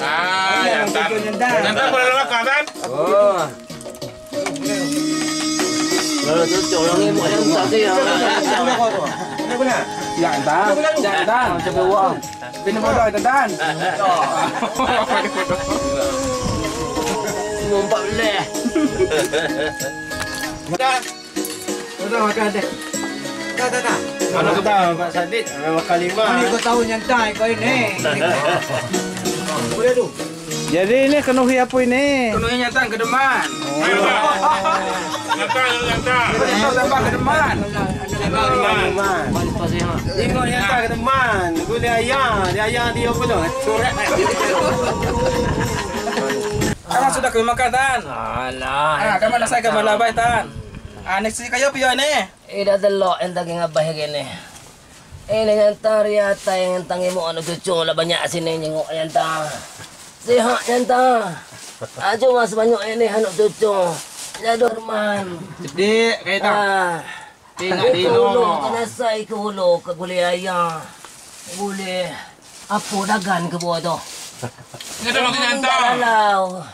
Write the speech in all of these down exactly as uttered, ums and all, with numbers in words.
Ah, jantan. Jantan boleh makan, Tan? Oh. Kalau tu, tolong ibu jantan tu, ya. Jantan, jantan, macam uang. Bini bodoh, jantan. Empat belas. Dah. Dah makan deh. Dah, dah, dah. Mana kau tahu, Pak Sadik? Memang kalimah. Mana kau tahu nyantai kau ini? Boleh tu. Jadi ini kenuhi apa ini? Kenuhi nyantai ke deman. Oh. Nyantai, nyantai. Nyantai tambah ke deman. Nyantai ke deman. Ingat nyantai ke deman. Gulai ayam. Dia ayam dia apa tu? Corak. Kamu sudah kami makan, Tan? Alah. Ah, kamu dah saya ke malam baik, Tan. Ah, ni si kayo pio ni. Eh, dah delok yang daging abah gini. Eh, ni nyantang riatai, nyantang imuk anu cucu lah banyak sini nyengok nyantang. Sihat nyantang. Ajo mas banyak ini anak cucu. Jadurman. Cedik, kaita. Ah. Tengok di Iko ulo, no. Kena sai ke ulo, ke gulai ayam. Gulai. Apo dagan ke buah tu? Nyo dah bagi nyantang. Lalau.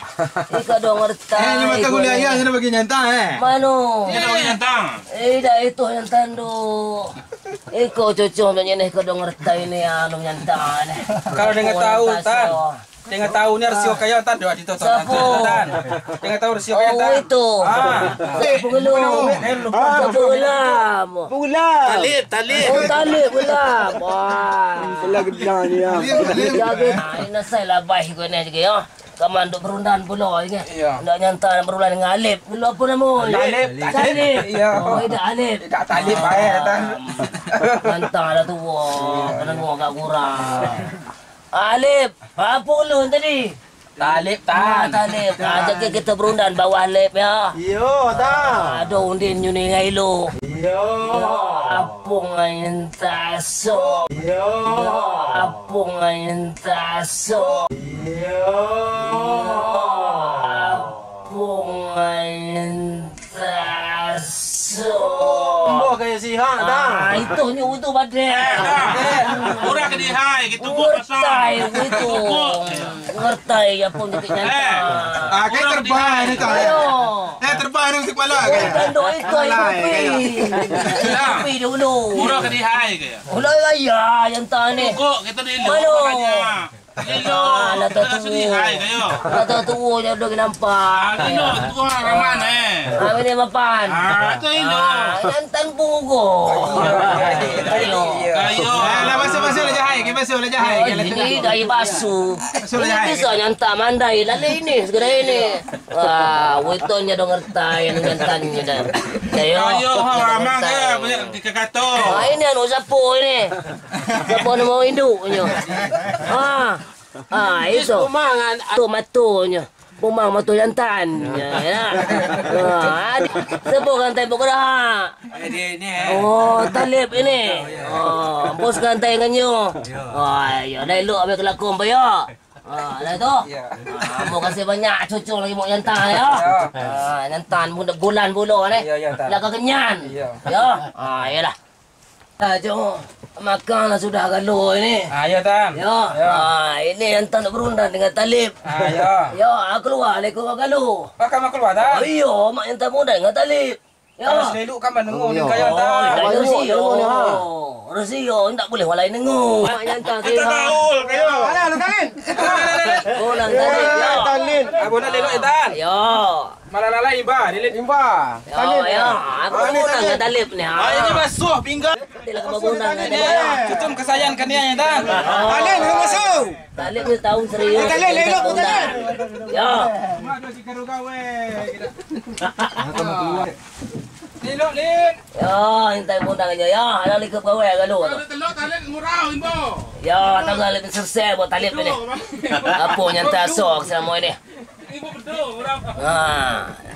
Iko dong retai. Eh, nyo makan gulai ayam, nyo dah bagi nyantang, eh? Mano? Nyo dah bagi nyantang. Eh, dah itu nyantang tu. Iko cucu tu nyenih iko dong retai ni, anu nyantang ni. Kalau dengar tahu, Tan. Dengar tahu ni rasio kayo, Tan, doa dito, Tan. Siapa? Tan. Dengar tahu rasio kayo, Tan. Oh, itu. Ah. Eh, pengeluh. Eh, lupa. Siapa ulam? Ulam. Talib, talib. Oh, talib ulam. Wah. Ulam gedang ni, ya. Jago. Ah, ini saya lah baik kau ni juga, ya. Kaman duk berundan pulo ni. Iya. Ndak nyantang berundan dengan Alip. Dulu apa nama? Talib. Talib. Iya. Oh, tidak Alip. Tidak Talib, baik, Tan. Mantap lah tu, wah. Kena gua agak kurang. Alip, apa ulun tadi? Talib, Tan. Ah, Talib. Ah, jadi kita berundan bawah Alip, ya. Iyo, Tan. Ah, ada undin nyo ni ngai lo. Iyo. Apung ain tasok. Iyo. Apung ain tasok. Iyo. Apung ain tasok. Ambo kaya sihat, Tan. Ah, itu nyo itu badai. Eh, Tan. Urang ka dihai, gitu, Bu, pasang. Ngertai, gitu. Ngertai, ya pun, dikit nyata. Eh. Ah, kayak terbang ni, Tan. Ayo. Eh, terbang ni, mesti kepala, kayak. Tanduk itu, ayo, kopi. Kopi dulu. Urang ka dihai, kayak. Ulah raya, yang tadi. Pokok, kita di lu, makanya. Lilo. Ah, lah dah tua. Lah dah tua, dah nampak. Ah, lilo, tua raman, eh. Ah, ini mapan. Ah, tu lilo. Ah, jantan bugo. Ayo. Ayo. Eh, lah, masuk, masuk lah, Jahai. Okey, masuk lah, Jahai. Oh, okey, lah, ini dari basu. Masuk lah, Jahai. Ini bisa nyanta mandai. Lalu ini, segera ini. Wah, wetonyo dong ngertai, anu nyantan nyo dah. Ayo. Ayo, ha, ramang ke, banyak dikakato. Ah, ini anu sapo ini. Sapo namo induknyo. Ah. Ah, itu. Kumang an- Tu matonyo. Kumang mato jantan. Ya, ya. Ah, sapo kan tembok gerak? Eh, dia ini, eh. Oh, Talib ini. Oh, bos kan tangan nyo. Oh, ayo, dah elok abih kelakon, Pak, ya. Ah, dah tu. Ya. Ah, mau kasih banyak cucu lagi mau nyantai, ya. Ya. Ah, nyantai bulan-bulan ni. Ya, ya, tak. Lah kekenyan. Ya. Ya. Ah, iyalah. Ah, jom. Makan lah sudah galo ini. Ah, ya, Tan. Ya. Ya. Ah, ini yang tak nak berundang dengan Talib. Ah, ya. Ya, ah, keluar lah ikut galo. Pakai mak keluar, Tan? Oh, iya, mak yang tak berundang dengan Talib. Ya. Kalau selelok kan menengok ni kayo, Tan. Oh, iya, Rosio. Rosio, tak boleh walai nengok. Mak yang tak. Kita tahu, kayo. Alah, alah, Talib. Oh, nang Talib, ya. Talib. Abang nak lelok, ya, Tan? Ya. Malah lalai imba, Talib. Imba. Ya, Talib. Ya. Aku nak dengan Talib ni, ha. Ah, ini basuh pinggan. Dia lah kebabonang ni. Cucum kesayangan kan dia, ya, Tan? Talib, nak masuk. Talib ni tahun serius. Eh, Talib, lelok pun, Talib. Ya. Lelok, Lin. Ya, intai pun tangan dia. Ya, ada lagi pegawai galo tu. Kalau telok, Talib ngurau, imbo. Ya, tanggal lebih selesai buat Talib ni. Apa yang tak sok selama ini? Ha,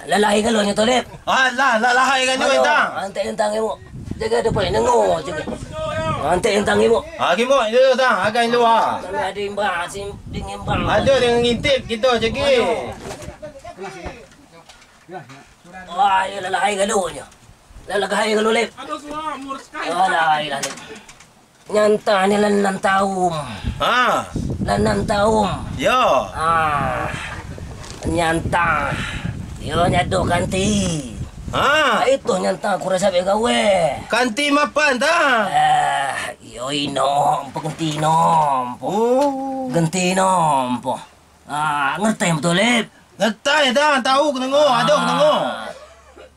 lalahai galo nyo, Talib. Ah, lah, lah, lahai galo, Intang. Antek Intang, ibu. Jaga depan, nengok je. Antek Intang, ibu. Ah, gimok, itu, Tang, agai luar. Kami ada imbang, sim, dingin bang. Ada dengan ngintip kita, cagi. Wah, ya, lalahai galo nyo. Lalahai galo, Lip. Aduh, suara murus sekali. Lalahai lah, Lip. Nyantang ni lah nan taum. Ha. Lah nan taum. Yo. Ah. Nyantang. Yo nyado kanti. Ha. Itu nyantang kurang sabik gawe. Kanti mapan ta? Eh, yo ino, ampo genti ino, ampo. Oh. Genti ino, ampo. Ah, ngerti betul, Lip? Ngerti ta, tahu kenango, ado kenango.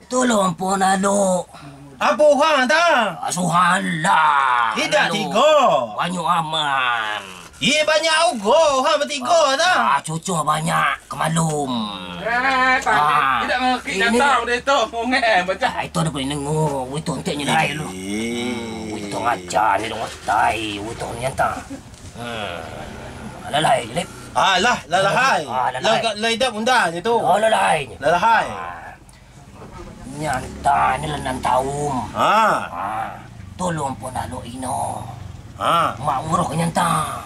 Tolong ampo naluk. Apo urang ta? Ah, suhan lah. Idak tigo. Banyak aman. Iye banyak ugo, urang batigo ta. Ah, cucuk banyak, kemalum. Eh, tadi tidak mengerti ini kata udah itu, ngomel baca. Ah, itu ada boleh nengo, itu enteknya dah lu. Itu ngajar ni dong tai, itu nyata. Hmm. Lalai, Lip. Alah, lalahai. Ah, lalahai. Lah, lah idap undang je tu. Oh, lalahai. Lalahai. Ah. Nyantang ni lah nan taum. Ha. Ha. Tolong pun alok ino. Ha. Mak nguruh nyantang.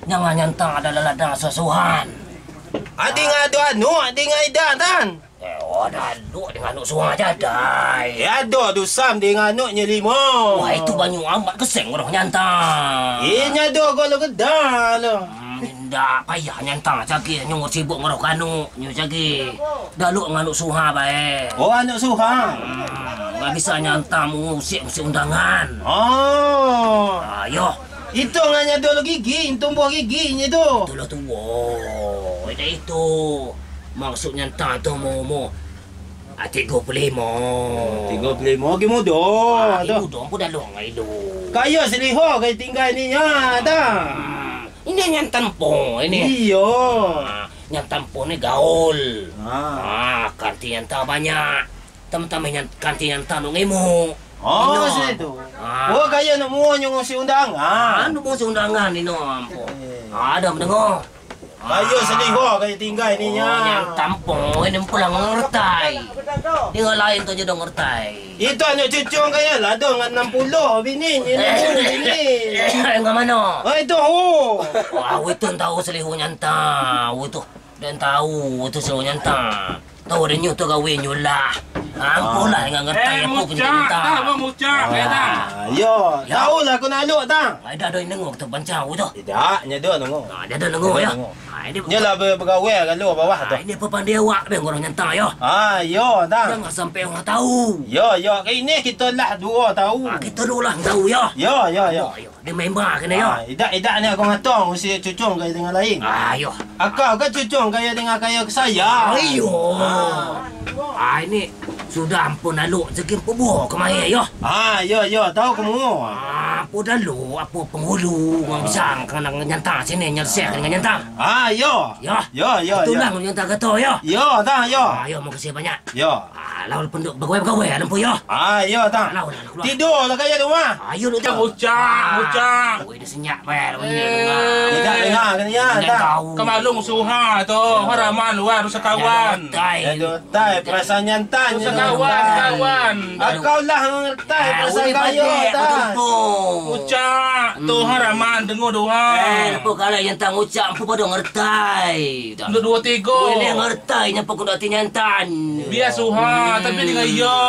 Jangan nyantang adalah ladang susuhan. Adi ngadu anu, adi ngaida tan. Eh, oh, ado alok dengan alok suang aja, dai. Eh, ado dusam dengan alok nyo limo. Wah, itu banyu amat keseng roh nyantang. Eh, nyado golo gedang lo. Hmm, indak payah nyantang cagi nyo sibuk ngoroh kanu nyo cagi. Dak alok ngan alok suha bae. Oh, alok suha. Hmm, nggak bisa nyantang mengusik-usik undangan. Oh. Ah, yo. Itu ngan nyado lo gigi, tumbuh gigi nyo tu. Itulah tuo. Indak itu. Maksud nyantang tu umur-umur, ah, tigo puluh limo. Tigo puluh limo, lagi mudo. Ah, tu. Lagi mudo pun dah luang ngai lu. Kayo seliho kayo tinggai ni nya, dah. Hmm, ini nyantang po ini. Iyo. Ah, nyantang po ni gaul. Ah. Ah, kanti nyantang banyak. Tambah-tambah nyan-, kanti nyantang nak ngemuk. Oh, ino. Situ. Ah. Oh, kayo nak muo nyo ngusik undangan. Ah, nak muo ngusik undangan ino, ampo. Eh. Ah, dah mendengar. Kayo seliho kayo tinggai ni nya. Oh, nyantang po, ini pulang ngertai. Tinggal lain tu je dong ngertai. Itu anak cucung kayo lah dong enam puluh bini, ni enam puluh bini. Enggak mano? Oh, itu, oh. Wah, itu tahu seliho nyantang, itu. Dan tahu itu seliho nyantang. Tahu ado nyo tu gawe nyo lah. Ampo lah dengan ngertai aku punya cinta. Dah, Bang, mucak, ya, dah. Ah, yo. Yo. Tahu lah aku nak alok, tang. Ai, dah, dah, dengar tu pancang aku tu. Tidak, nya dah dengar. Ah, dia dah dengar, ya. Ah, ini nyo lah be-, begawe kalau bawah tu. Ah, ini apa pandai awak, bang, orang nyantang, ya. Ah, yo, tang. Jangan sampai orang tahu. Yo, yo, ke ini kita lah dua tahu. Ah, kita dua lah tahu, ya. Yo, yo, yo. Yo, yo. Dia main bar kena, yo. Ah, idak, idak ni aku ngatong, usia cucung ke dengan lain. Ah, yo. Akau kan cucung kaya dengan kaya ke saya. Ah, iyo. Ah. Ah, ini sudah ampun alok, segi ampo buah kemari, yo. Ah, yo, yo, tahu kamu. Ah, apo dah lo, apo penghulu, ngam pisang, kena nyantang sini, nyerseh dengan nyantang. Ah, yo. Yo. Yo, yo, yo. Itulah nyantang kata, yo. Yo, dah, yo. Ah, yo, makasih banyak. Yo. Ah, lawan penduk bagawai-bagawai, lampu, yo. Ah, yo, tang. Ah, lawan, lawan, lawan. Tidur lah kaya tu, mah. Ah, yo, duduk. Ucak, ah, ucak. Woi, dia senyap, bayar, bunyi, eh, dengar. Tidak dengar, kan, ya, tang. Tahu. Kemalum suha tu, haraman luar, sekawan. Ada tai. Aduh, tai, perasaan nyantang. Sekawan, kawan. Akau lah ngertai, ah, perasaan kayo, tang. Ucak, tu haraman, dengar doa. Eh, lepas kalau nyantang ucak, ampu pada ngertai. Untuk dua tiga. Boleh ngertai, nyapa kuda ti nyantan. Biasa, ha, tapi dengan iyo.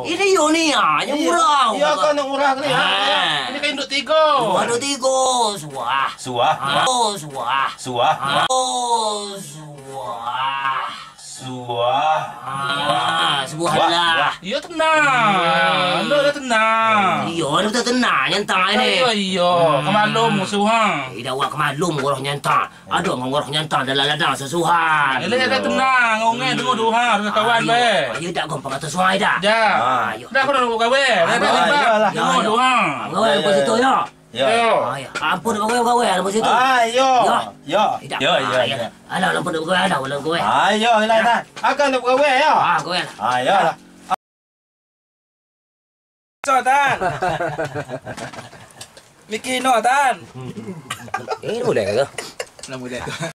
Ini yo ni, ah, yang murah. Iya, kan nak murah ni, ha. Ah. Ini kain dua tiga. Dua, dua, tiga. Suah. Suah. Oh, suah. Suah. Oh, suah. Suah. Ah, suah lah. Iyo tenang. Ando dah tenang. Iyo, ando dah tenang, nyantang ini. Iyo, iyo. Kemalum musuh, ha. Tidak awak kemalum, orang nyantang. Aduh, ngorok nyantang dalam ladang sasuhan. Eleh dah tenang, ngongeh tunggu duha, dengan kawan bae. Ayo, dak gampang atas sungai dah. Dah. Ah, ayo. Dah, aku nak buka gawe. Dah, dah, dah. Tunggu duha. Gawe lepas itu, yo. Yo. Ah, ya. Ampun, gawe, gawe lepas itu. Ah, yo. Yo. Yo, yo, yo. Alah, ampun, gawe, alah, gawe. Ah, yo, lah, dah. Akan nak gawe, yo. Ah, gawe lah. Ah, yo lah. Tan. Mikir no, Tan. Eh, boleh ke? Nak boleh tu.